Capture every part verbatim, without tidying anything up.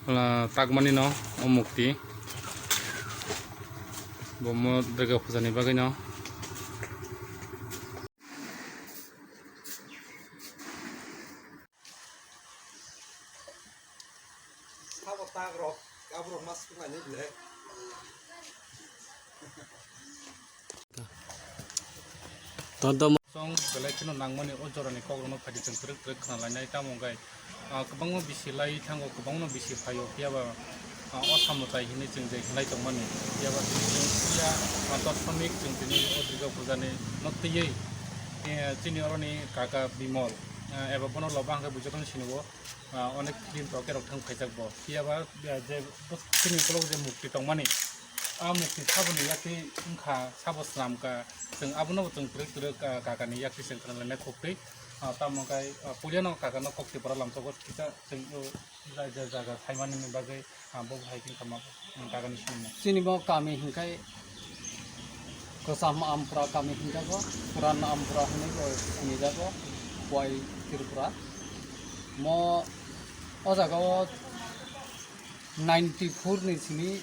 Ah, takmani no o mukti. Bomo Durga puja ni bagwi no. Sabo tak rok, aborok mas kunai ni bile. Tonto mo- Song belai kheno nangmani o jorani kokrokno phaidi chwng twrwk twrwk khna lainai, tamo wngkha, ah, kwbangma bisi lai thango, kwbangma bisi phaio, phiyaba, ah, o samwtai hinwi chwng je hinlai tongmani, phiyaba chwng phiya, ah, dosmik chwng tini o Durga puja ni no twiwi, eh, chini oroni kaka Bimol, ah, eba bono loba hwnkhe bujo kheno sinio. Ah, onek din toke rok thang phaijak bo. Phiya ba, ah, je bus-, chini ukulok je mukti tongmani, ah, mukti saboni yakti wngkha, sabo swnamkha, chwng abono bo chwng twrwk twrwk, ah, kakani yakti chwng khna lainai koktwi. Ah, tamo khe, ah, puilano kakano koktwi pora lamsogo kisa chwng, oh, ja-, ja-, jaga saimani bagwi. Ah, bo hai khe kama, hmm, kagani sinimo. Chini bo kami hinkhai Kwcham Ampura kami hinjago, Puran Ampura hinwi bo sinijago, Khowai Tripura. Mo o jaga o ninety four ni simi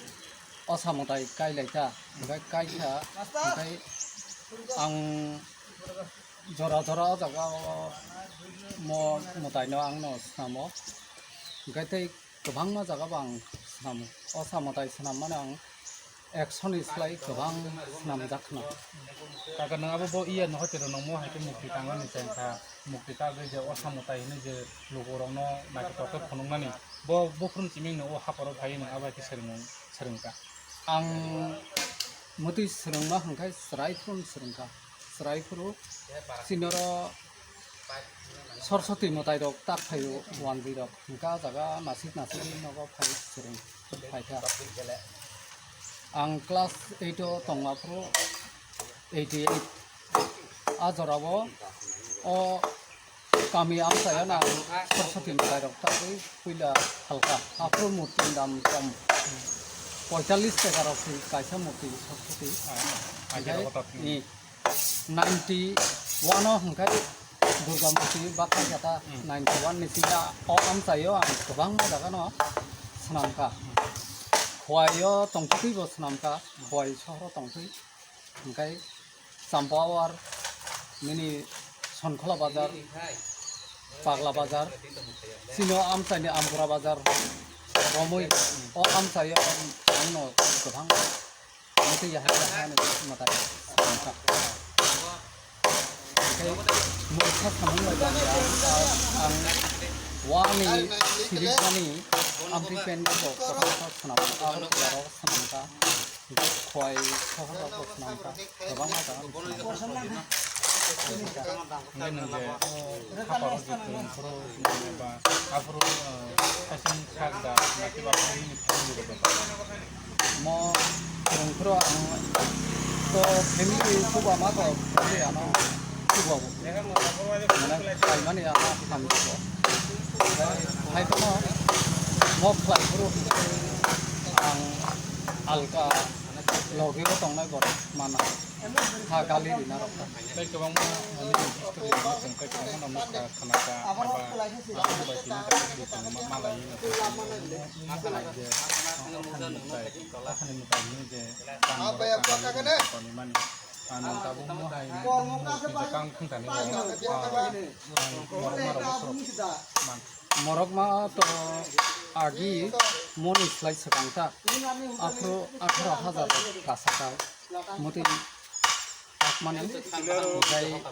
osa mwtai kailaikha, hinkhai kaikha, hinkhai ang jora jora o jaga o mo mwtai no ang no swnamo, hinkhai tei kwbangma jaga bo ang swnamo. O samwtai swnam mani ang ekso ni slai kwbang swnamjak khna. Kaka, nwng abo bo iya no hotel rok nangmo hai khe mukti tangnani chengkha, mukti tagwi je o samwtai hinwi je lukurokno naithotok khe phunuknani, bo buphuru chiming no o haporo phaiwi nwng abo hai khe swrwngmung swrwngkha. Ang mwtwi swrwngma hwnkhe chwrai phuru swrwngkha. Chwrai phuru chini oro Saraswati mwtai rok tak phaio, wanjwi rok hwnkha, ah jaga nasik nasik nogo phai swrwng phaikha. Ang class eight o tongma phuru eighty eight a jorao o kami amchaio na Saraswati mwtai rok tagwi puila phalkha. Aphuru murti ni dam kom, poitallis taka rok si kaisa murti Saraswati. Ah, ah, ah, ni ninety one o hwnkhe Durga murti bakha jata. Hmm. Ninety one ni sida o amchaio ang kwbangma jaga no swnamkha. Khowai o tongthokgwi bo swnamkha, Khowai sohor o tongthokgwi. Hwnkhe Champawar, nini Sonkhola bazar, Pagla bazar, chini o amchaini Ampura bazar, romwi o amchaio ang no kwbang. Ang tei yahai yahai ano mwtai swnamkha. Tei mungsa samung bai tongya, ang wani sirikmani amphi pen bo kwbangsa swnam, abo kwlaro swnamkha. Khowai sohor rok bo swnamkha, kwbangma jaga ni swnamkha. Hwnkhe nwng je o haparo je kwrwng phuru ba aphuru, eh, saichung sak da, nakhe ba phuru nini family rok bai? Mo kwrwng phuru ang to family chuba ma to family ano chuba bo. Mane kaimani ano hamjwk bo. Hai phano mo khlai phuru ang alka logi bo tongnai borok mana. Ha, gali rina rok ta. Tei kwbangma, ah, nini history rok chwng tei kwbangma no nukha, khna kha, eba, ah, abo bai tini kha, tini chwng ma, ma lai no kha, ma kha lai je, ah, akhani mwtai, akhani mwtai hwnwi je, tongwi mani, ah, nwng tabuk mo hai, mo khe je kang thung thani bo, ah, ah, morok ma rok bo man. Morok ma to agi moni slai swkang ta, aphuru atharo hazar kasa ta. Motwi takmani, hwnkhe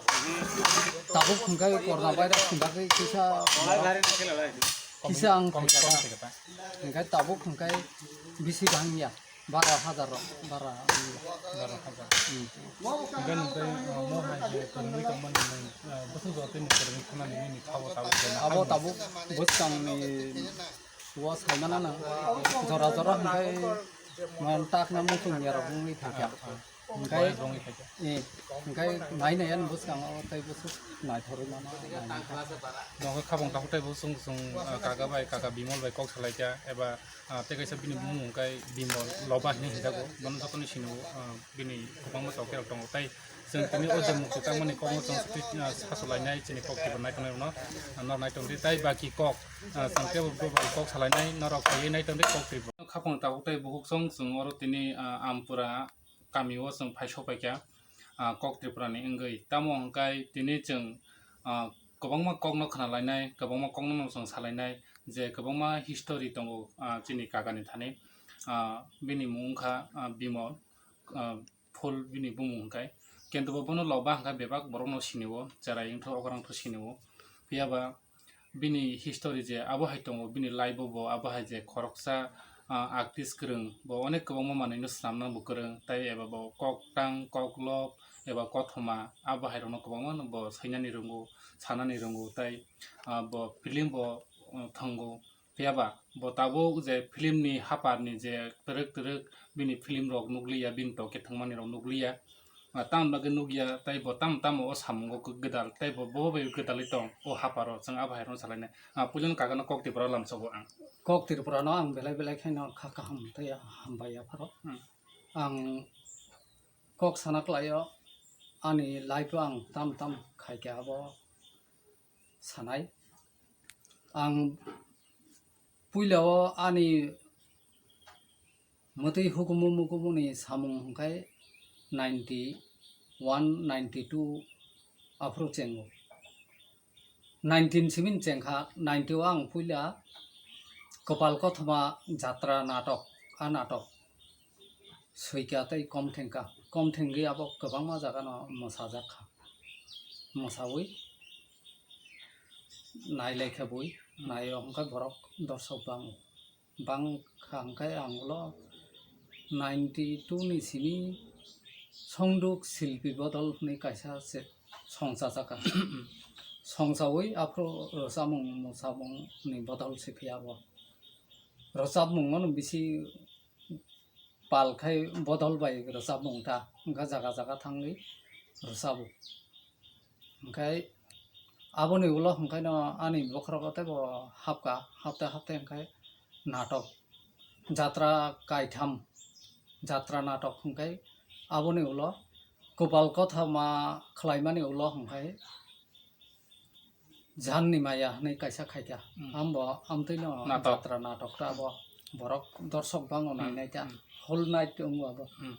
tabuk hwnkhe korna bairok hwnkhe kisa, kisa ang khaikha ta. Hwnkhe tabuk hwnkhe bisi bahang ya, baro hazar rok, baro. Baro hazar. Hmm. Hwnkhe nwng tei, uh, mo hai je kwrwngwi tongmani nwng, uh, bwswk jora tei nwng kwrwngwi thangnani nini khabo tabuk je abo tabuk bwskangni o saimano nang jora jora hwnkhe man takna muchung yarok wngwi phaikha. Ah, ah. Hwnkhe, eh, hwnkhe nai nai ani bwskango tei bwswk naithorwi mano, nai nai kha. Bo hwnkhe khabang takhuk tei bo chwng, chwng, ah, kaka bai, kaka Bimol bai kok salaikha eba, ah, tei kaisa bini bumung hwnkhe Bimol Loba hinwi hinjago. Bono jotono sino, ah, bini kwbangma chokherok tongo tei Chwng tini o je muchung tangmani kokno chwng swi, ah, sacholainai chini kok Tripura naitongnai rokno, ah, norok naitongnai tei baki kok, ah, chwng teibo bro bai kok salainai norok phaiwi naitongnai kok Tripura. Khapang tabuk tei bukhuk chwng chwng oro tini, ah, Ampura kamio chwng phai sokpaikha, ah, kok Tripura ni wngwi. Tamo hwnkhe tini chwng, ah, kwbangma kokno khwnalainai, kwbangma kokno chwng salainai je kwbangma history tongo, ah, chini kakani thani. Ah, bini mung wngkha, ah, Bimol, ah, full bini bumung hwnkhe. Kintu bo bono loba hwnkhe bebak borokno sinio, cherai wngtho, okrangtho sinio. Phiya ba bini history je abo hai tongo, bini life o bo abo hai je khoroksa, ah, artist kwrwng, bo onek kwbangma manwino swnamna bo kwrwng, tei eba bo kok tang, kok lok, eba kothoma, abo hai rokno kwbangma no bo sainani rwngo, sanani rwngo, tei, ah, bo film bo, ah, thwngo. Phiya ba bo tabuk je film ni hapar ni je twrwk twrwk bini film rok nukliya, bini toke thwngmani rok nukliya. Ah, tamni bagwi nukya, tei bo tamo tamo o samungo kok gwdal, tei bo bo bai gwdalwi tong o haparo, chwng abo hai rokno salainai. Ah, puilano kakano kok Tripura lamsogo ang. Kok Tripura no ang belai belai khaino kha kaham tei hambai yapharo. Hmm. Ang kok sana klaio, ani life o ang tam tam khaikha abo sanai. Ang puilao ani mwtwi hukumu mukumuni samung hwnkhe ninety one, ninety two aphuru chengo. Nineteen simin chengkha, ninety o ang puila Kopal Kothoma Jatra natok, a natok swikha tei kom thengkha. Kom thengwi abo kwbangma jagano mwsajak kha. Mwsawi nailaikha bui, naio hwnkhe borok dorsok bango. Bangkha hwnkhe ang ulo ninety two ni simi Songduk Silpi Bodol hwnwi kaisa se songchajak kha. Songchawi aphuru rwchapmung mwchapmung ni bodol se phiya bo. Rwchapmung no bisi pal khai bodol bai rwchapmung ta, wngkha jaga jaga thangwi rwchapo. Hwnkhe aboni ulo hwnkhe no ani bokhorogo teibo hapkha, hapte hapte hwnkhe natok, jatra kaitham, jatra natok hwnkhe aboni ulo Kopal Kothoma khlaimani ulo hwnkhe Janni Maya hwnwi kaisa khaikha. Hmm. Ambo amtwino natok. Jatra natok ta abo borok dorsok bango hmm nainai ta. Hmm. Whole night wngo abo. Hmm.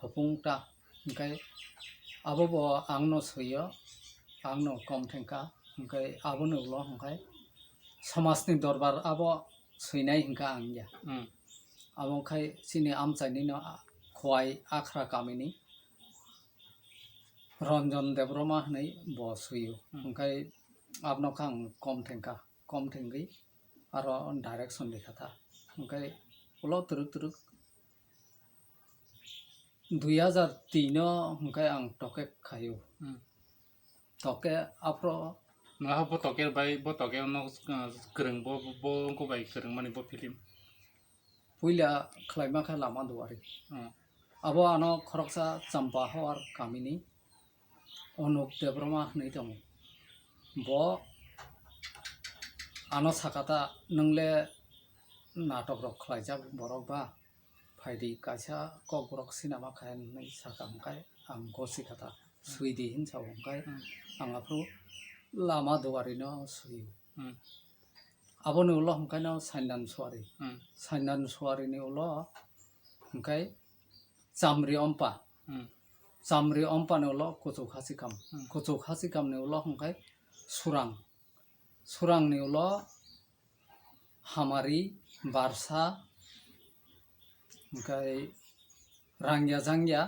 Hopung ta. Hwnkhe abo bo angno swio, angno kom thengkha. Hwnkhe aboni ulo hwnkhe somajni dorbar abo swinai hwnkha ang ya. Hmm. Abo khai chini amchaini no Khowai Akhra kamini Ranjan Debbarma hwnwi bo swio. Hmm. Hwnkhe abono khe ang kom thengkha, kom thengwi aro direction rikha ta. Hwnkhe ulo twrwk twrwk dui hazar tin o hwnkhe ang toke khaio. Hmm. Toke aphro. Noha bo toke bai, bo toke no, ah, kwrwng bo, bo wngkha bai kwrwng mani bo film. Puila khlaima khe Lama Duari. Hmm. Abo ano khoroksa Champa Howar kamini Onuk Debbarma hwnwi tongo. Bo ano sakha ta, "Nwng le natok rok khlaijak borok ba, phaidi kaisa kokborok sinama khe," hwnwi sakha, hwnkhe ang gosi kha ta, "Swidi," hwn sa, hwnkhe hmm ang aphuru Lama Duari no swio. Hmm. Aboni ulo hwnkhe no Sandan Suari. Hmm. Sandan Suari ni ulo hwnkhe Chamri Ompa. Hmm. Chamri Ompa ni ulo Kuchuk Hasikam. Hmm. Kuchuk Hasikam ni ulo hwnkhe Surang. Surang ni ulo Hamari, Barsa, hwnkhe Rangya Jangya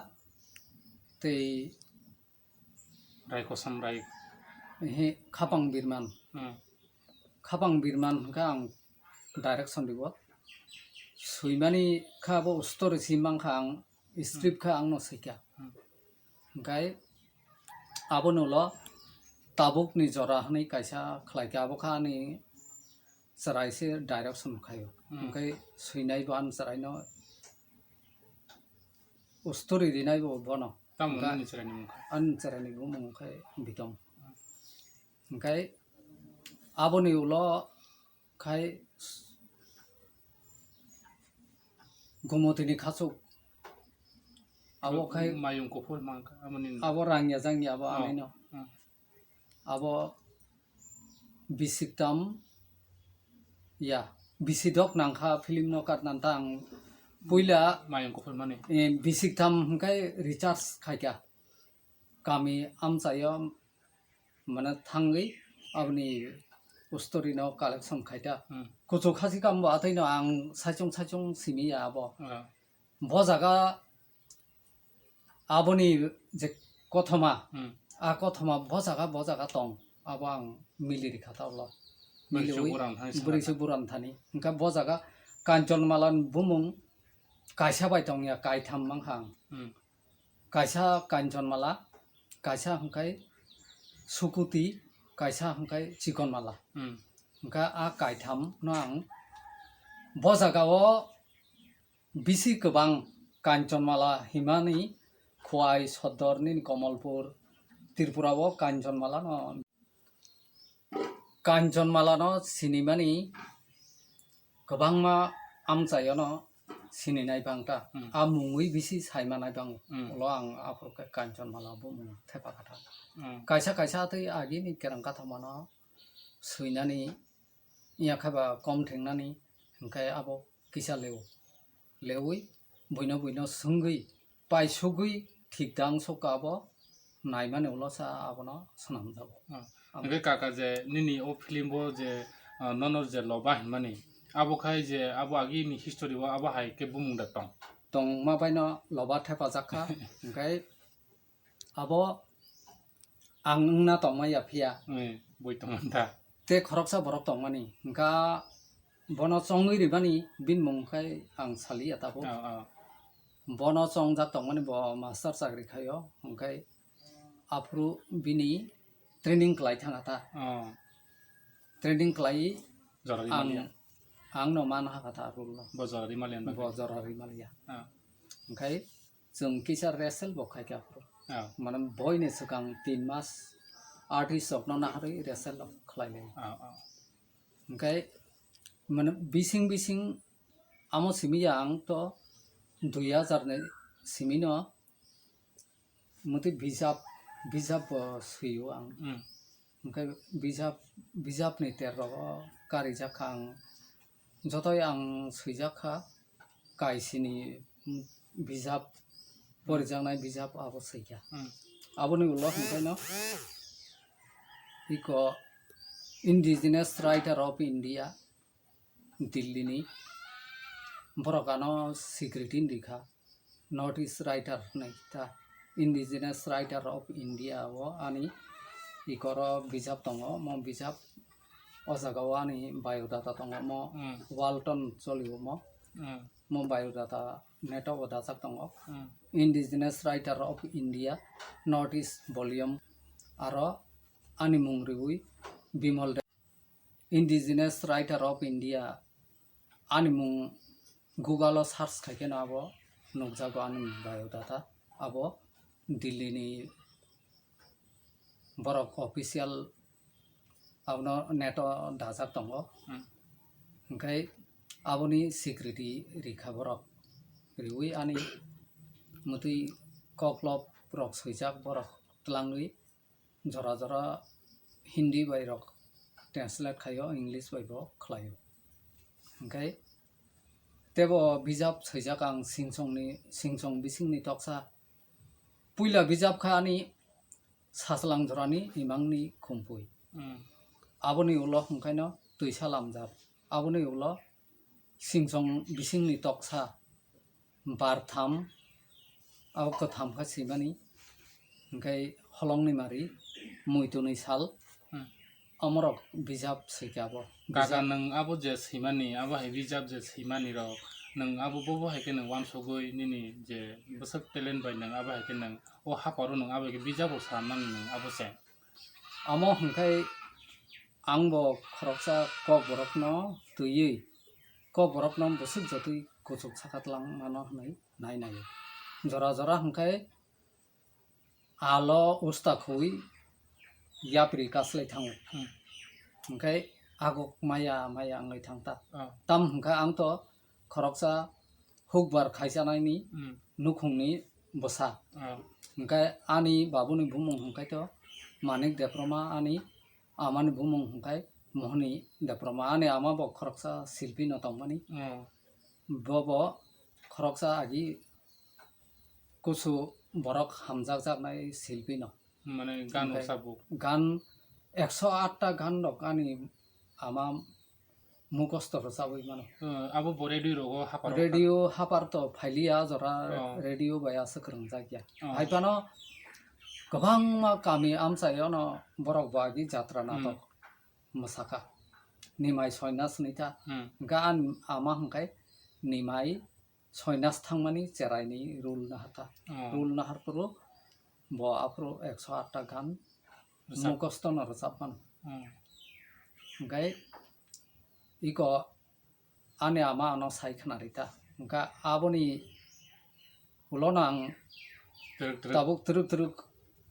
tei Rai Kosom Rai. Ehe, Khapang Birman. Hmm. Khapang Birman hwnkha ang direction ribo. Swimani kha bo story si mankha ang, script kha ang no swikha. Hmm. Hwnkhe aboni ulo Tabukni Jora hwnwi kaisa khlaikha, abo kha ani chwrai se direction khaio. Hmm. Hwnkhe swinai bo ani chwraino story rinai bo bono. Tamo hwnkhe ani chwraini mung kha? Ani chwraini bumung khe Bitom. Hwnkhe aboni ulo khai Gomotini Khachuk Abo khai mayung kuphur mang kha, abo ni abo rang ya jang ya abo. Oh. Anai no. Hmm. Abo bisiktam ya, bisidok nangkha film no katnan ta ang puila mayung kuphur mani. Eh, bisiktam hwnkhe recharge khaikha. Kami amchaio mane thangwi aboni story no collection khaita. Hmm. Kuchuk hasi kambo athaino ang saichung saichung simi ya abo. Ah. Bo jaga aboni je kothoma, hmm, a kothoma bo jaga, bo jaga tong, abo ang mili rikha ta ulo. Bwrwi se miliwi buran thani bwrwi se buran thani. Hwnkhe bo jaga Kanchanmala ni bumung kaisa bai tong ya, kaitham mankha ang. Hmm. Kaisa Kanchanmala, kaisa hwnkhe Sukuti, kaisa hwnkhe Chikonmala. Hmm. Hwnkhe a kaitham no ang bo jaga o bisi kwbang Kanchanmala himani Khowai, Sodor, nini Komolpur, Tripura o Kanchanmala no, Kanchanmala no sinimani kwbangma amchaio no sininai bang ta. Hmm. A mungwi bisi saimanai bang. Hmm. Ulo ang aphuru khe Kanchanmala bumung thepa kha ta. Hmm. Kaisa kaisa tei agini kerang kathoma no swinani, ya khe ba kom thengnani, hwnkhe abo kisa leo. Lewi buino buino swngwi, paisugwi thik dang sokha abo naimani ulo sa abono swnamjago. Ah. Ang hwnkhe kaka je nini o film o je, ah, nono je loba hinmani, abo khai je abo agini history o abo hai khe bumung da tong? Tongma baino loba thepajak kha, hwnkhe abo ang wngna tongma ya phiya. Eh, bui tongmani da. Tei khoroksa borok tongmani, hwnkha bono chongwi rwmani bini mung khai ang saliya tabuk. Oh, oh. Bono chongjak tongmani bo master chakri khaio, hwnkhe aphuru bini training khlai thangkha ta. Oh. Training khlai. Jora ri ang maliya. Ang no man hakha ta rule no. Bo jora ri maliya. Bo jora ri maliya. Ah. Hwnkhe chwng kisa wrestle bo khaikha aphuru. Ah. Mane boini swkang tin mas artist rokno naharwi wrestle rok khlai lai. Ah, ah. Hwnkhe mane bising bising amo simi ya ang to dui hazar ni simi no motwi bijap, bijap bo swio ang. Hmm. Hwnkhe bijap, bijapni ter rogo karijak kha ang. Jotoi ang swijak kha, kaisini, mm, bijap, porijaknai bijap abo swikha. Hmm. Aboni ulo hwnkhaino iko Indigenous Writer of India, Delhi ni, borok ano secretary wngwi kha. North East Writer hinwi ta, Indigenous Writer of India o ani ikoro bijap tongo, mo bijap o jaga o ani biodata tongo, mo, hmm, Walton choli o mo, hmm, mo biodata neto o dajak tongo. Hmm. Indigenous Writer of India, North East Volume, aro ani mung riwi Bimal Indigenous Writer of India, ani mung Google o search khai kheno abo nukjago ani biodata. Abo Delhi ni borok official abono net o dajak tongo. Hmm. Hwnkhe aboni secretary rikha borok, riwi ani mwtwi koklop rok swijak borok twlangwi jora jora Hindi bai rok translate khaio, English bai bo khlaio. Hwnkhe tebo bijap swijak ang Singchongni, Singchong bisingni toksa. Puila bijap kha ani Sachwlang jorani imangni khumpui. Hmm. Aboni ulo hwnkhaino twisa lamjak. Aboni ulo Singchong bisingni toksa bartham, abo kwtham kha swimani, hwnkhe holongni mari, muitunwi sal, hmm, omorok bijap swikha abo. Kaka, bijap nwng abo je swimani, abo hai bijap je swimani rok, nwng abo bobo hai khe nwng uansugwi nini je bwswk talent bai nwng abo hai khe nwng o hapharo nwng abo hai khe bijap rok sanmani nwng abo se. Amo hwnkhe ang bo khoroksa kokborokno twiwi, kokborokno bwswk jotwi kuchuk saka twlang mano hwnwi nai naio. Jora jora hwnkhe alo usta khui yapri kaslai thango. Hmm. Hwnkhe aguk maya maya wngwi thang ta. Oh. Tam hwnkhe ang to khoroksa hukbar khaisanaini, hmm, nukhungni bwsa. Oh. Hwnkhe ani babuni bumung hwnkhe to Manik Debbarma, ani amani bumung hwnkhe Mohoni Debbarma. Ani ama bo khoroksa silpi no tongmani. Oh. Bo bo khoroksa agi kusu borok hamjakjaknai silpi no. Mane gan Hwnkhe usabuk. Gan ekso atta gan rok ani ama mukosto rwchabwi mano. Uh, abo bo radio rogo hapar rok. Radio hapar to phailiya jora Oh. Radio bai aswk kwrwngjak ya. Oh. Hai phano kwbangma kami amchaio no borok bo agi jatra Hmm. natok mwsakha. Nimai soinas ni ta. Hmm. Gan ama hwnkhe nimai soinas thangmani cheraini rule naharkha. Oh. Rule naharphuru bo aphuru ekso atta gan Rwchap. Mukosto no rwchapmano. Hmm. Hwnkhe iko ani ama ano sai khna rita. Hwnkhe aboni ulo no ang Twrwk twrwk. tabuk twrwk twrwk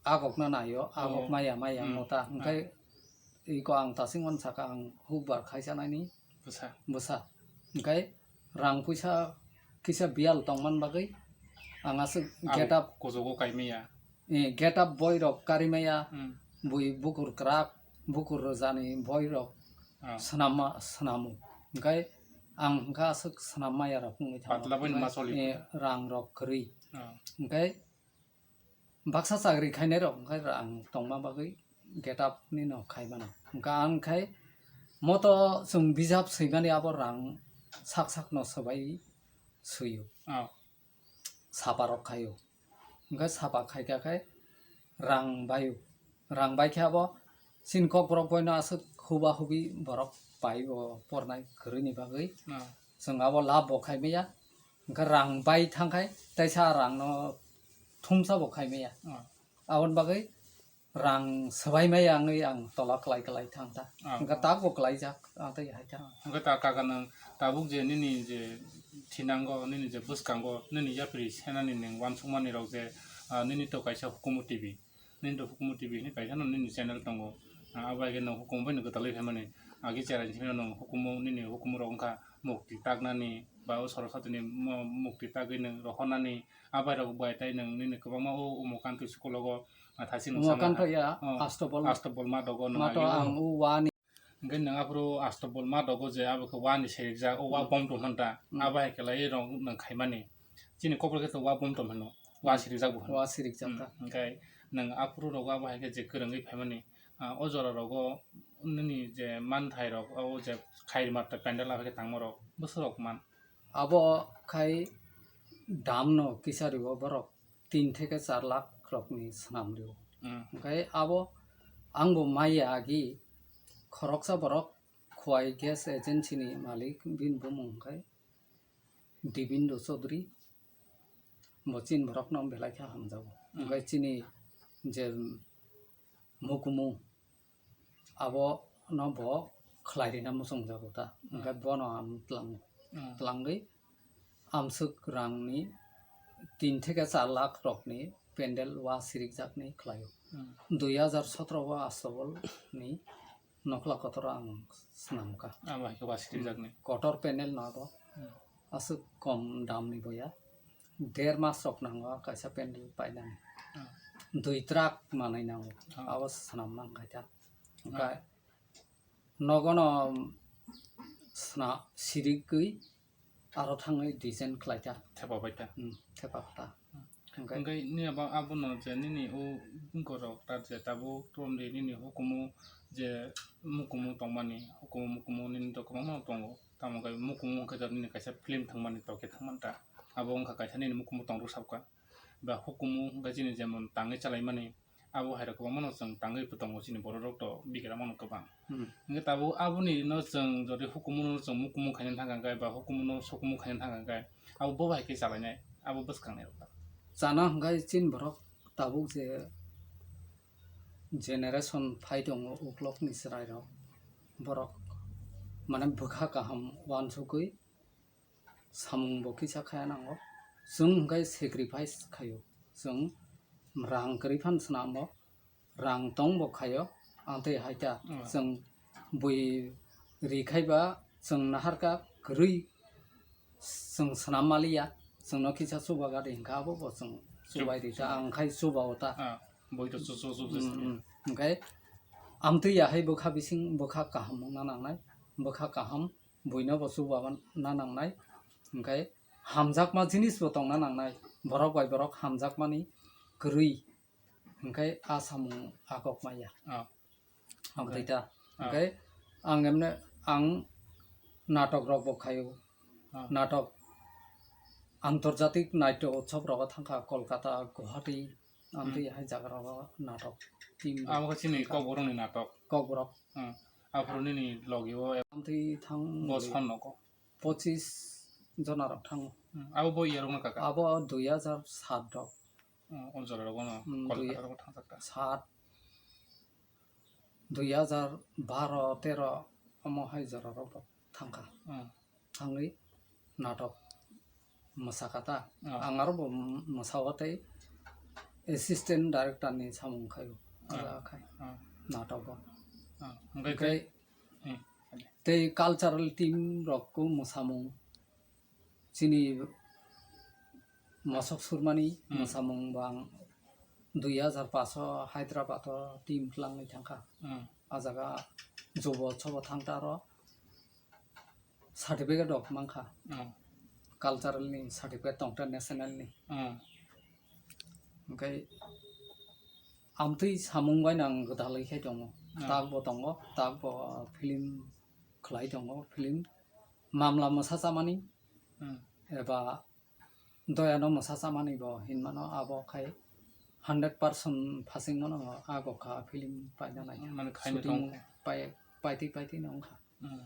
agokna naio, agok Oh. maya maya Hmm. wngno ta. Hwnkhe Ah. iko ang tasing uansaka ang hukbar khaisa nani Bwsa. bwsa. Hwnkhe rang puisa kisa biyal tongman bagwi ang aswk Abo get up, kuchugo kaimaya. eh, get up boi rok karimaya, Hmm. bui bukur kwrak, bukur rwjani boi rok Ah. swnamma, swnamo. Hwnkhe ang hwnkhe aswk swnam maya rok wngwi thango. Patla bai ma choli. Eh, rang rok kwrwi. Ah. Hwnkhe baksa chakri khainai rok hwnkhe rang tongma bagwi get up ni no khai mano. Hwnkhe ang khai moto chwng bijap swimani abo rang sak sak no swbai swio. Oh. Sapa rok khaio. Hwnkhe sapa khaikha khai rang baio. Rang baikhe abo chini kokborok boino aswk huba hubi borok pai bo pornai kwrwini bagwi. Oh. Chwng abo lab bo khaimaya. Hwnkhe rang bai thangkhai, teisa rangno thumsa bo khaimaya. Oh. Aboni bagwi rang swbaimaya wngwi ang tola kwlai kwlai thangkha. Oh. Hwnkhe tak bo kwlaijak, ang tei hai thang. Hwnkhe ta kaka nwng tabuk je nini je thinango, nini je bwskango, nini yapri senani nwng uansukmani rok je, ah, nini to kaisa Hukumu T V. Nini to Hukumu T V hinwi kaisa no nini channel tongo. Ah, abo hai khe nwng Hukumu bai no gwdalwi phaimani. Agi chera hinwi nwng Hukumu, nini Hukumu rok wngkha mukti taknani, ba o Sororswtini mo-, mukti tagwi nwng rohornani, abai rok bai tai nwng nini kwbangma o Umakantoi school o, ah, thaichik nwng Umakantoi ya, oh, Astobol. Astobol ma dogo nwng Mato agi o. Ang o wani. Hwnkhe nwng aphuru Astobol ma dogo je abo khe wani sirikjak, o wa Hmm. bom tong hwn ta, Hmm. abo hai khe lai rok nwng khaimani. Chini kokborok khe to wa bom tong hwno, wa Hmm. sirikjak bo hwno. Wa sirikjak Hmm. ta. Hwnkhe nwng aphuru rogo abo hai khe je kwrwngwi phaimani, ah, o jora rogo nini je manthai rok, o je khairima ta pandal abo khe tangma rok bwswk rok man. Abo khai dam no kisa rio borok tin theke char lakh rokni swnam rio. Hmm. Hwnkhe abo ang bo maya agi khoroksa borok Khowai gas agency ni malik bini bumung hwnkhe Dibindo Chaudhary, bo chini borok no belai khe hamjago. Hmm. Hwnkhe chini je Mukumu abo no bo khlai rina muchung jago ta. Hwnkhe Hmm. bono ang tlang, Hmm. tlangwi amswk rang ni tin theke char lakh rok ni pandal wa sirik jak ni khlai o. Hmm. Dui hajar sotro o Astobol ni nokhla kotor o ang swnam kha. Abo hai khe wa sirik jak ni. Kotor pandal no abo. Hmm. Aswk kom dam ni bo ya. Der mas rok nango kaisa pandal painani. Hmm. Dui truck manwi nango. Hmm. Abo swnam man khai ta. Hmm. Hwnkhe nogo no sna-, sirigwi aro thangwi design khlai ta. Thepa bai ta. Hmm, thepa ta. Hmm. Hwnkhe hwnkhe nini abo, abono je nini o borok ta je tabuk tom de nini hukumu je mukumu tongmani, hukumu mukumu nini to kwbangma tongo. Tamo khe mukumu hwnkhe to nini kaisa film thangmani to khe thangman ta. Abo wngkha kaisa nini mukumu tong rwsapkha. Ba hukumu hwnkhe chini jemon tangwi chalaimani, abo hai rok kwbangma no chwng tangwi bo tongo chini borok rok to bigra mano kwbang. Hmm. Hwnkhe tabuk aboni no chwng jodi hukumu no chwng mukumu khaina thang kha khe ba hukumu no sokumu khaina thang kha khe abo bo bai khe chalainai abo bwskangnai rok ta. Chana hwnkhe chini borok tabuk je generation phai tongo uklok ni chwrai rok borok mane bwkha kaham uansukgwi samung bo kisa khaya nango. Chwng hwnkhe sacrifice khaio. Chwng rang kwrwi phano swnamo, rang tong bo khaio, ang tei hai ta. Hmm. Chwng bui ri khai ba chwng naharkha kwrwi chwng swnam maliya, chwngno kisa chubaga de hwnkha abo bo chwng Chubai di ta, ang khai chuba o ta. Ah, boi to chu chu chu. Hmm, hmm. Hwnkhe amtwi ya hai bwkha bising bwkha kaham wngna nangnai, bwkha kaham buino bo chuba na nangnai, hwnkhe hamjakma jinis bo tongna nangnai, borok bai borok hamjakmani kwrwi, hwnkhe a samung agok maya. Ah. Ang tei ta. Ah. Hwnkhe ang emne ang natok rok bo khaio. Ah. Natok antarjatik naitya utsob rogo thangkha Kolkata, Guwahati, amtwi hai jaga rogo natok team rok. Abo khe chini thangkha. Kokborokni natok. Kokborok. Hmm. Aphuru nini logi o. Amtwi thang. Bo son nogo. Pochis jona rok thango. Hmm. Abo bo iya rok no kaka. Abo dui hajar sat rok. Hmm, o jora rogo no. Hmm, Kolkata rogo thangjakha. Sat. Dui hajar baro tero omo hai jora rok bo thangkha. Hmm. Thangwi natok mwsakha ta. Hmm. Ang aro bo mwsao tei assistant director ni samung khaio. Hmm. Ala khai. Hmm. Natok o. Hmm. Hwnkhe tei, hmm. Tei cultural team rok ko mwsamung. Chini mosok surmani, hmm, mwsamung bang dui hajar paso Hyderabad o team tlangwi thangkha. Hmm. A jaga jobo chobo thangta aro certificate rok mankha. Hmm. Cultural ni certificate tongta national ni. Hmm. Hwnkhe amtwi samung bai nang gwdalwi khai tongo. Hmm. Tak bo tongo, tak bo film khlai tongo, film mamla mwsa chamani, hmm, eba doyano mwsa chamani bo hinmano, abo khai hundred percent phasing mano, abo kha film paina nai. Mane khaino shooting tongkha. Pai, paitwi paitwi no wngkha. Hmm.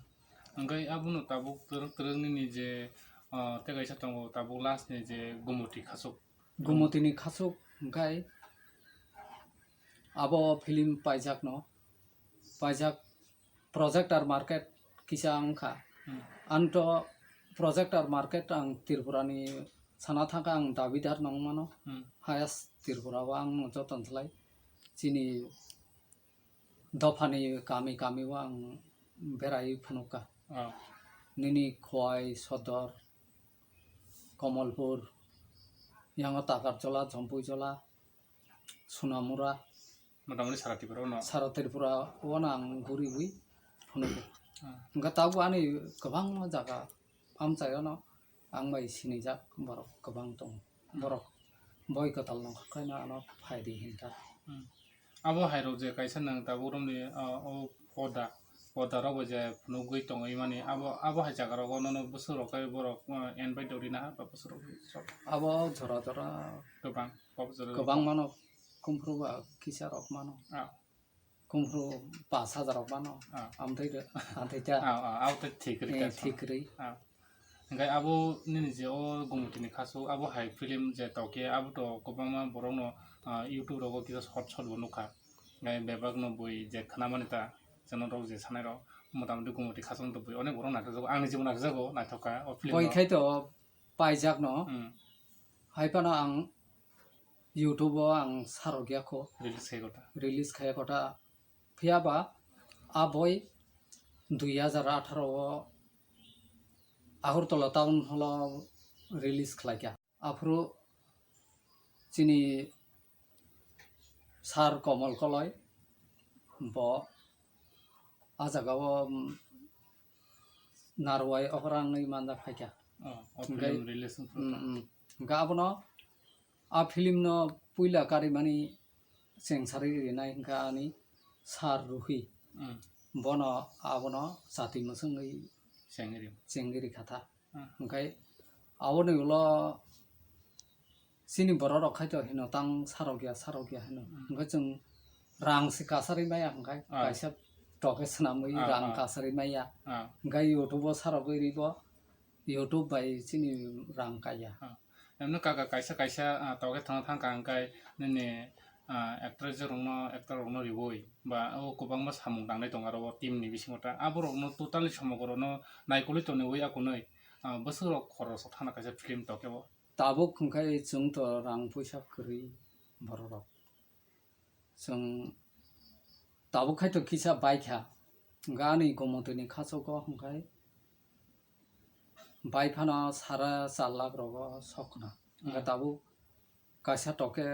Hwnkhe abono tabuk twrwk twrwk nini je, ah, tei kaisa tongo tabuk last ni je Gumoti Khasuk. Gumoti ni Khasuk hwnkhe abo film paijak no, paijak projector market kisa wngkha. Hmm. Anto projector market ang Tripura ni sana thangkha, ang dabidar nong mano. Hmm. Highest Tripura o ang joton slai chini dophani kami kami o ang berai phunukha. Oh. Nini Khowai, Sodor, Komolpur, yango Takarjola, Jompuijola, Sunamura. Motamoti sara Tripura o no? Sara Tripura o no ang guriwi phunugo. Ah. Hwnkhe tabuk ani kwbangma jaga amchaio no ang bai sinijak borok kwbang tongo. Hmm. Borok boi kwtal nongkhorkhaino ano phaidi hinta. Hmm. Abo hairok je kaisa nwng tabuk romni, ah, o poda, poda rok bai je phunugwi tongwi mani abo, abo hai jaga rogo nono bwswk rok khe borok, ah, invite rok rina ha ba bwswk rok sok? Abo jora jora kwbang, kwbang mano, kumphuru ba kisa rok mano. Ah. Kumphuru pas hajar rok mano. Ah. Amtwi, amtwi ta. Ah, ah, abo to thik kwrwi. Eh, ta thik kwrwi. Ah. Hwnkhe abo nini je o Gumotini Khasuk, abo hai film je tokhe, abo to kwbangma borokno, ah, YouTube rogo kisa short short bo nukha. Hwnkhe bebakno bui je khnamani ta, channel rok je sanairok, motamoti Gumoti Khasuk to bui onek borok naikhe jago, ang nijibo naikhe jago, naithok kha o film. Boi khai to paijak no. Hmm. Hai phano ang YouTube o ang sarok ya kho. Release khai kota. Release khai kota. Phiya ba a boi dui hajar atharo o Agartala town hall o release khlai kha. Aphuru chini sir Komol Koloi bo a jaga o, um, narwai okra wngwi manja phaikha. Oh, o film release wngkha. Hwnkhe, mm, mm. Hwnkhe abono a film no puila karimani chengsari rinai hwnkha ani sir Ruhi. Mm. Bono abono chati mwswngwi chengri, chengri khatha. Hmm. Hwnkhe aboni ulo chini borok rok khai to hino tang sarok ya, sarok ya hino. Hmm. Hwnkhe chwng rang se kasari maya hwnkhe, ah, kaisa toke swnamwi, ah, rang, ah, kasari maya. Ah. Hwnkhe YouTube o sarogwi ribo, YouTube bai chini rang kaiya. Ah. Emno kaka kaisa kaisa, ah, toke thangna thangkha hwnkhe nini, ah, actress rokno, actor rokno riwi ba o kwbangma samung tangnai tongo aro o team ni bisingo ta. Aborokno totally somogorno naikolwi toniwi akunwi. Ah, bwswk rok khoroksa thana kaisa film tokebo. Tabuk hwnkhe chwng to rang puisa kwrwi borok rok. Chwng tabuk khai to kisa baikha. Hwnkhe ani Gomotini Khachugo hwnkhe bai phano sara char lakh rogo sokna. Hwnkhe, hmm, tabuk kaisa toke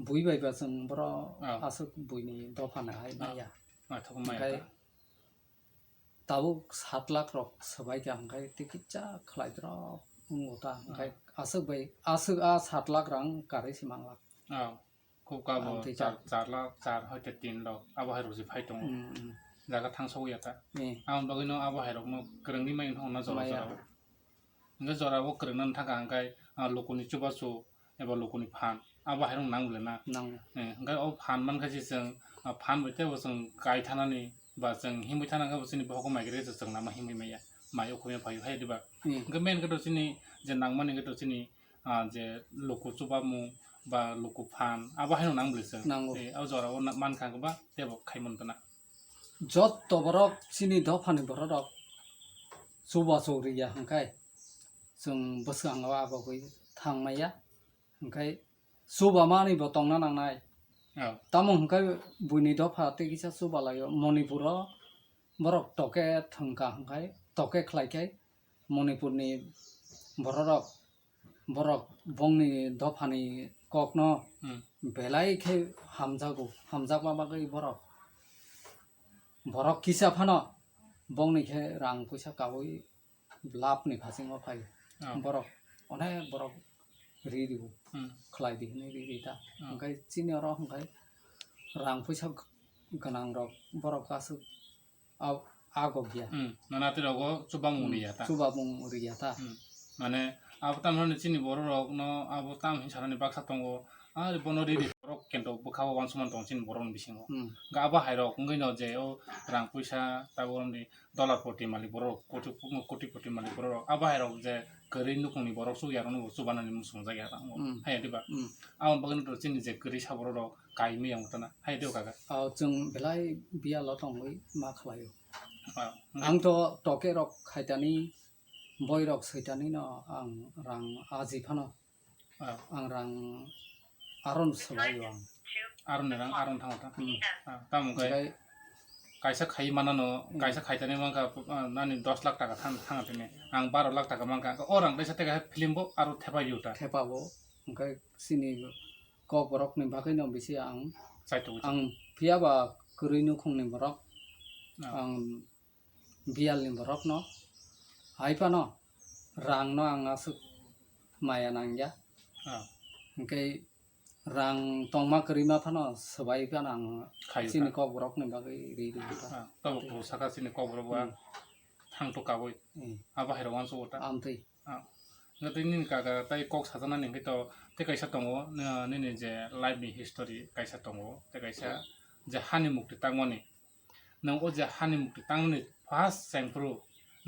bui bai ba chwng borok Oh. aswk buini dopha no hai Oh. maya. Naithok Hwnkhe maya ta. Tabuk sat lakh rok swbai kha, hwnkhe tikisa khlai drop wngo ta, hwnkhe Oh. aswk bai, aswk a sat lakh rang karwi se mang lakh. Oh. Khub kabo Ang twi char, char. char lakh, char hoite tin lakh, abo hai rok se phai tongo. Mm, mm. Jaga thang sogwi ya ta. Eh. Aboni bagwi no abo hai rok no kwrwngwi mai wngkha na jora Maya. jora o. Hwnkhe jora o kwrwngna thangkha hwnkhe, ah, lukuni chubachu eba lukuni phan, abo hai rok nang le na. Nang. Eh, hwnkhe o phan mankha se chwng, ah, phan bai teibo chwng kai thanani ba chwng himwi thana khe bo chini bohok o mai khe se chwng lama himwi maya. Mai o khumya phai hai diba. Hmm. Hwnkhe main khe to chini je nangmani khe to chini ah, je luku chubamung ba luku phan, abo haino nang bwlwi chwng. Nango. Eh, o jora o na-, mankha ba teibo khai mantana. Jotto borok chini dophani borok rok chubachu riya hwnkhe chwng bwskango abagwi thangmaya, hwnkhe chubamani bo tongna nangnai. Oh. Tamo hwnkhe buini dopha tei kisa chubalaio Manipuro borok toke thwngkha hwnkhe toke khlaikhai Manipurni borok rok borok bongni dophani kokno Hmm. belai khe hamjago, hamjakma bagwi borok, borok kisa phano bongni khe rang puisa kaui labni phasingo phai. Oh. Borok onek borok ri rio, Hmm. khlai di hwnwi ri ri ta. Oh. Hwnkhe chini oro hwnkhe rang puisa gwnang rok borok aswk a-, agok ya. Hmm, nana tei rogo chubamung Hmm, riya ta. Chubamung riya ta. Hmm. Mane abo tamni chini borok rok no abo tam hin sanani baksa tongo. Ari bono riri borok kento bwkha o uansukmani tongo chini borok ni bisingo. Hmm. Ga abo hai rok wngwi no je o rang puisa tabuk ni dollar poti malik borok, koti, koti poti malik borok rok. Abo hai rok je kwrwi nukhung ni borok suk ya rok no chubanani muchung jak ya ta. Hmm. Hai ya diba? Hmm. Abo bagwi no chini je kwrwi sa borok rok kaimwi ang tana. Hai diba kaka? Ah, chwng belai biyalo tongwi ma khlaio. Ah, Ang to toke rok khaitani, boi rok soitani no ang rang aji phano. Ah. Ang rang aron swlaio ang. Aron ni rang aron thango ta. Hmm. Ah, tamo kai Okai kaisa khai mana no, Hmm. kaisa khaitani mangka, ah, nani dos lakh taka thang, thang tini. Ang baro lakh taka mangka. O rang kaisa teka film bo aro thepa yu ta. Thepa bo, okai sini kok borok ni bagwi no bisi ang, Chaitok. ang phiya ba kwrwi nukhung ni borok, Ah. ang biyal ni borok no, hai phano rang no ang aswk maya nang ya. Ah. Hwnkhe rang tongma kwrwi ma phano swbai phano ang Khayu chini ta. kok borok ni bagwi ri ri ta. Ah, tabo Tei- kok saka chini kok borok ba Hmm. thang to kabui. Hmm. Abo hai rok uansuk ta. Amtwi. Ah, hwnkhe tei nini kaka tei kok sajaknani hwnkhe to tei kaisa tongo, n-, nini je life ni history kaisa tongo, tei kaisa je hani mukti tangmani. Nwng o je hani mukti tangmani first chengphuru,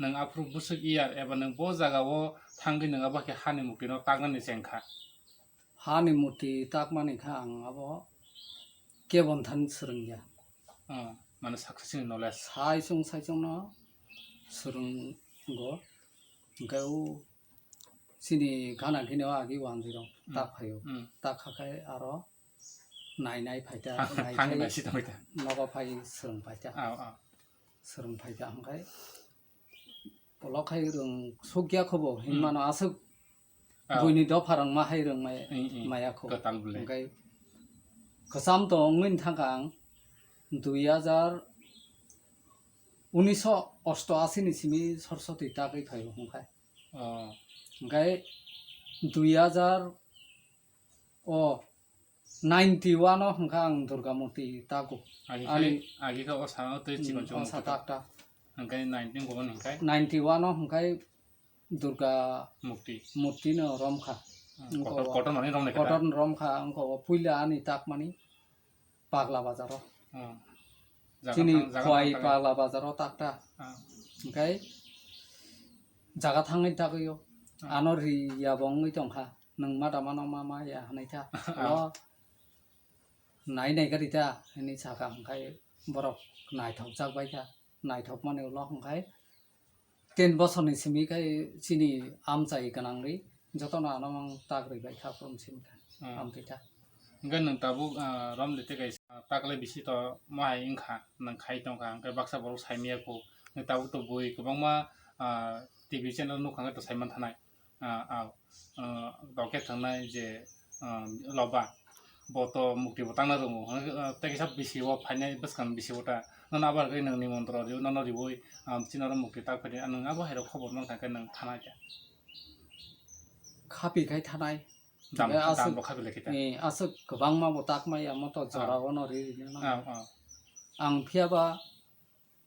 nwng aphuru bwswk year eba nwng bo jaga o thangwi nwng abo khe hani mukti no taknani chengkha? Hani mukti takmani kha ang abo kebon thani swrwngya. Oh, mane success ni knowledge. Saichung saichung no swrwngo. Hwnkhe o chini gana gini o agi wanjwi rok Hmm. tak phaio. Hmm. Tak kha khai aro nai nai phaita, Thang-, nai thangwi khai nai si tongwi ta. nogo phai swrwng phaita. Oh, oh. Swrwng phaita hwnkhe ulo khai rwng sukya khobo Hmm. hinmano aswk Oh. buini dopha rwng ma hai rwng mai-, Hmm, hmm. maya kho. Kwtal bwle. Hwnkhe kwcham to wngwi thangkha ang dui hajar unisho osto ashi ni simi Saraswati tagwi phaio hwnkhe. Oh. Hwnkhe dui hajar o ninety one o hwnkha ang Durga murti tago. Agi Ani khai, agi khe o sano tei Hmm, chikon chikon o sa murti tak ta. Hwnkhe nineteen kobon hwnkhe? Ninety one o hwnkhe Durga Murti. murti no romkha. Hmm, Wngkha kotor, o kotor mani romnai khe ta? Kotor romkha, wngkha o puila ani takmani. Pagla bazaro. Oh. Jaga Chini thang-, jaga Khowai thang thangwi. Pagla bazaro takta. Ah. Hwnkhe jaga thangwi tagwio. Ah. Ano ri ya bo wngwi tongkha. Nwng ma dama no ma ma ya hwnwi kha. Ah. Ulo nai nai gari ta hwnwi sakha, hwnkhe borok naithok jak bai kha. Naithok mani ulo hwnkhe Ten bosorni simi khai chini amchai gwnangwi jotono ano mang tak rwi bai kha, phone simi kha. Hmm. Amtwi kha. Hwnkhe nwng tabuk, ah, romde tei kaisa taklai bisi to mohai wngkha, nwng khai tongkha, hwnkhe baksa borok saimaya kho. Nwng tabuk to bui kwbangma, ah, T V channel nukha, hwnkhe to saiman thanai. ah, ah, ah, tokhe thangnai je, ah, loba, bo to mukti bo tangna rwngo, ah, tei kisa bisi o phainai bwskang bisi o ta, nono abo hai khe nwng nimontro rw, nono riwi, ah, chini oro mukti tak phai di, nwng abo hai rok khobor man kha khe nwng thanai khe. Khapi khai thanai. Dam, Tei aswk, dam bo khapi lai khe ta. Eh, aswk kwbangma bo tak mai, amo to Ah. jora o no ri ri nang. Ah, ah. Ang phiya ba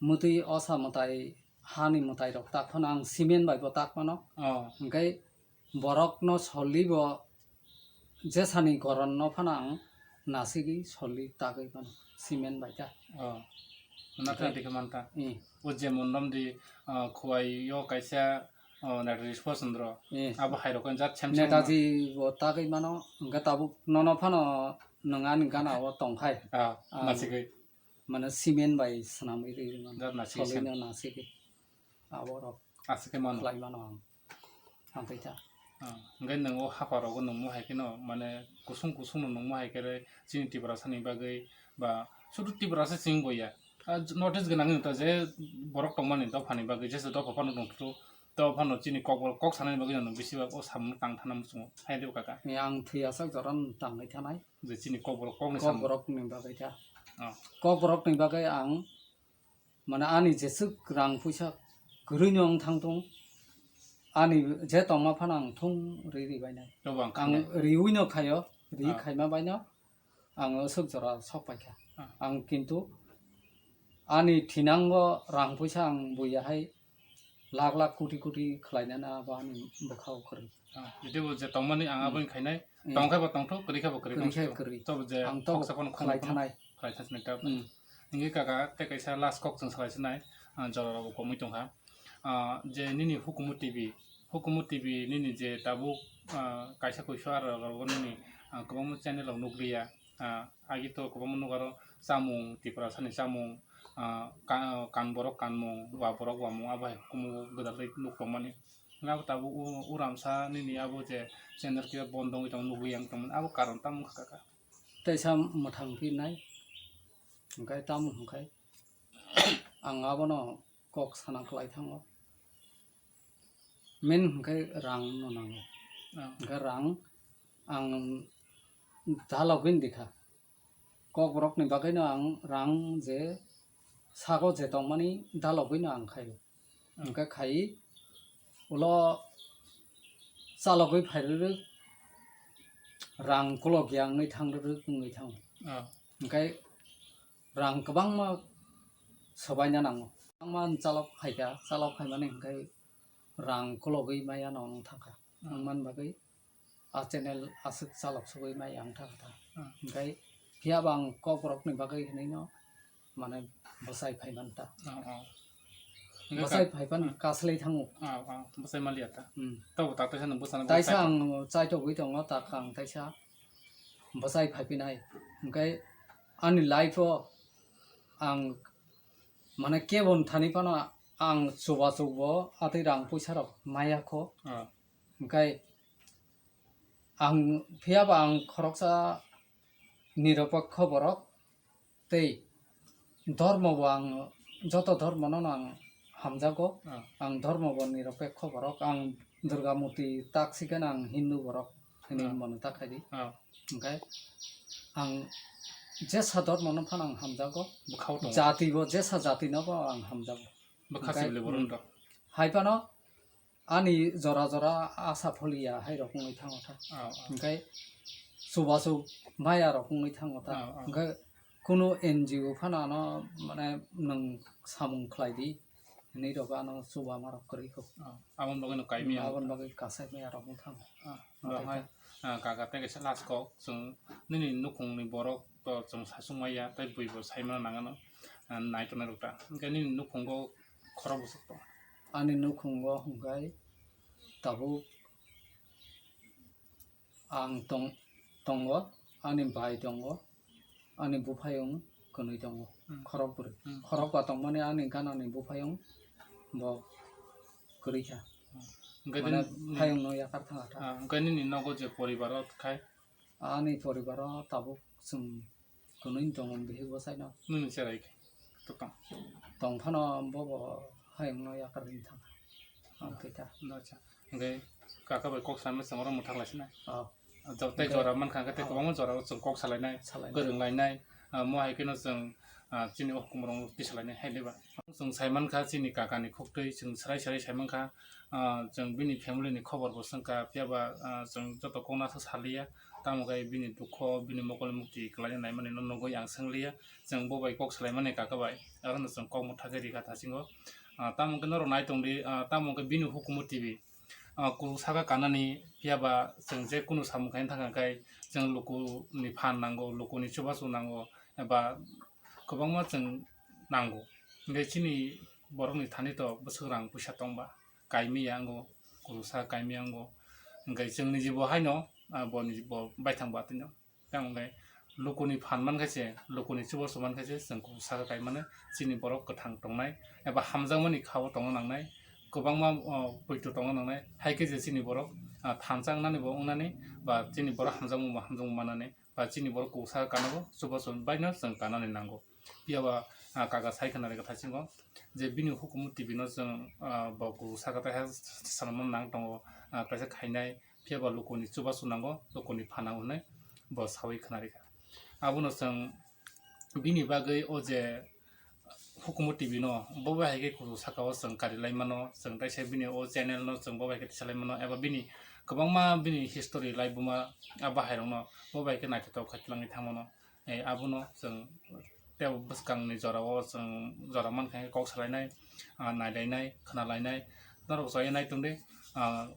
mwtwi osa mwtai, hani mwtai rok tak phano ang cement bai bo tak mano. Oh. Hwnkhe borok no solwi bo jesani goron no phano ang nasigwi solwi tagwi mano cement bai ta. Oh. Nathana Hwnkhe dikhe manta. Eh. O je mondom di, ah, Khowai o kaisa, oh, Netaji Subhash Chandra. Eh. Abo hai rokni jat sem sem. Netaji bo tagwi mano, hwnkhe tabuk nono phano nwng ani gana o tongkhai. Ah, Ang nasigwi. Mane cement bai swnamwi rwi mano. Jat nasigwi Solino sem. Nasigwi. Aborok Aswk khe mano. Khlai mano ang. Ang tei ta. Ah, hwnkhe nwng o hapha rogo nungmo hai kheno, mane kusung kusung no nungmo hai khe re chini Tiprasa ni bagwi ba sudu Tiprasa chwng bo ya. Ah, notice gwnang wng ta je borok tongmani dophani bagwi, jesa dopha phano tongthok, dophano chini kok, kok sanani bagwi no bisi ba o samung tang thana muchungo. Hai de kaka. Ni ang thwi aswk joran tangwi thanai. Je chini kokborok kokni Kok samung. Borok ni bagwi ta. Ah. Kok borok ni bagwi ang, mane ani jeswk rang puisa kwrwi no wng thang thung, ani je tongma phano ang thung ri ri bainai. Jobo ang Ang khanai. Riwi no khaio, ri Ah. khaima baino ang aswk jora sok paikha. Ah. Ang kintu ani thinango rang puisa ang buya hai lakh lakh koti koti khlainani abo ani bwkhao kwrwi. Ah, jodi bo je tongmani ang Hmm. Aboni khainai, Hmm. Tongkhe bo tongthok, kwrwi khe bo kwrwi Kwrwi khe tongthok. Kwrwi. Tobo je Ang tobo khoksa phano khlai khumui phano thanai. Khlai thanai ta. Hmm. Hingke kaka tei kaisa last kok chwng salai sinai, ah, jora rok bo komui tongkha. Ah, je nini Hukumu T V, Hukumu T V nini je tabuk, ah, kaisa kuisu aro rok nini, ah, kwbangma channel rok nukliya. Ah, agi to kwbangma nuk aro chamung, Tiprasa ni chamung, ah, ka-, kan borok kanmung, wa borok wamung, abo hai hukumu gwdalwi nuk tongmani. Abo tabuk u-, uramsa nini abo je channel khe bondo wngwi tong nugwi yang tongmani, abo karon tamo wngkha kaka? Teisa mwthang phinai, hwnkhe tamo hwnkhe ang abono kok sana kwlai thango. Main hwnkhe rang no nango. Ah. Hwnkhe rang ang dalogwi wngkha. Kokborok ni bagwi no ang rang je sago je tongmani dalogwi no ang khaio. Ah. Hwnkhe khai ulo chalogwi phai rwrwk rang kolok ya wngwi thang rwrwk wngwi thango. Ah. Hwnkhe rang kwbangma swbaina nango. Kwbangma chalok phaikha, chalok phaimani hwnkhe rang kologwi maya no wng thangkha. Ah. Wng man bagwi a channel aswk chalok sogwi maya wng thangkha. Ah. Hwnkhe phiya bo ang kokborok ni bagwi hinwi no mane bwsai phai man ta. Ah, ah. Bwsai phai pan kaslai thango. Ah, ah. Bwsai maliya ta. Hmm. Tabo tak taisa no bwsano Taisa ang chaitogwi tongo, tak ang taisa bwsai phai phinai. Hwnkhe ani life o ang mane kebon thani phano ang chubachu bo atwi rang puisa rok maya kho. Ah. Hwnkhe ang phiya ba ang khoroksa niropokho borok tei dhormo bo ang joto dhormo no ang hamjago. Ah. Ang dhormo bo niropokho borok, ang Durga murti tak sikhe ang Hindu borok hinwi Ah. Mano ta khaidi. Ah. Hwnkhe ang jesa dhormo no phano ang hamjago. Bwkhao tongo. Jati bo jesa jati no bo ang hamjago. Bwkha Hwnkhe, sibili borok hmm. Rok. Hai phano ani jora jora asa pholiya hai rok wngwi thango ta. Ah, ah. Hwnkhe chubachu maya rok wngwi thango ta. Ah, ah. Hwnkhe kunu N G O phano ano mane nwng samung khlai di hinwi rok ano chuba ma rok kwrwi kho. Ah, aboni bagwi no kaimi Aboni bagwi kasai maya rok wng thango. Ah, Oke, oke. Ah, kaka tei kaisa last kok, chwng nini nukhungni borok to chwng saichung maya, tei bui bo saimano nangano, ah, naitonai rok ta. Hwnkhe nini nukhungo khorok bwswk tong? Ani nukhungo hwnkhe tabuk ang tong-, tongo, ani bai tongo, ani buphayung kwnwi tongo, Hmm. Khorok bwrwi. Hmm. Khorok ba tongmani ani ganani buphayung bo kwrwi kha. Hmm. Hwnkhe Mane nini, phayungno yakar thang kha. Ah, hwnkhe nini nogo je poribaro khai? Ani poribaro tabuk chwng kwnwi tongo bihik bwsaino. Nini cherai khe to tong? Tong phano bobo phayungno yakar wng thang kha. Ang tei Acha. Hwnkhe kaka bai kok sanai chwng oro mwthang lai sinai. Oh. Jotei jora mankha hwnkhe tei kwbangma jora o chwng kok salainai, kwrwng lainai, ah, mo hai kheno chwng, ah, chini o hukum rok tisa lainai hai diba. Chwng sai mankha chini kaka ni khuktwi chwng swrai swrai sai mankha, ah, chwng bini family ni khobor bo swngkha, phiya ba, ah, chwng joto kokna sa saliya, tamo khe bini dukho, bini mokol mukti kwlai naimani no nugwi ang swngliya, chwng bo bai kok salaimani kaka bai, aro no chwng kok mwthagwi rikha thasingo. Ah, tamo khe norok nai tongdi, ah, tamo khe bini hukumu T V. Ah, kunu saka kanani, phiya ba chwng je kunu samung khaina thangkha khai, chwng luku ni phan nango, luku ni chubachu nango, eba kwbangma chwng nango. Hwnkhe chini borok ni thani to bwswk rang puisa tongba, kaimi yango, kunu saka kaimi yango. Hwnkhe chwng ni jibo haino, ah, bo ni bo baithang ba tino. Tamo khe lukuni phan man khe se, lukuni chubachu man khe se, chwng kunu saka kai mano, chini borok kwthang tongnai, eba hamjakmani kha-o tongna nangnai, kwbangma, o, poito tongna nangnai, hai khe je chini borok, a, thansa wngnani bo wngnani, ba chini borok hamjakma bo hamjakma manani, ba chini borok kunu saka kanabo chubachu baino chwng kanani nango. Phiya ba, a, kaka sai khna rwkha thaisingo, je bini hukumu T V no chwng, a, bo kunu saka tai ha sanma nang tongo, a, kaisa khainai, phiya ba lukuni chubachu nango, lukuni phan nango hwnwi bo saui khna rikha. Abono chwng bini bagwi o je hukumu T V no bo bai hai khe kuchuk saka o chwng kari lai mano, chwng taisa bini o channel no chwng bo bai khe tisa lai mano, eba bini kwbangma bini history laibuma a bahai rok no bo bai khe naithotok khai twlangwi thang mano. Eh, abono chwng tei bwskang ni jora o chwng jora mankha khe kok salainai, ah, nailainai, khwnalainai, norok chaya nai tongdi, ah,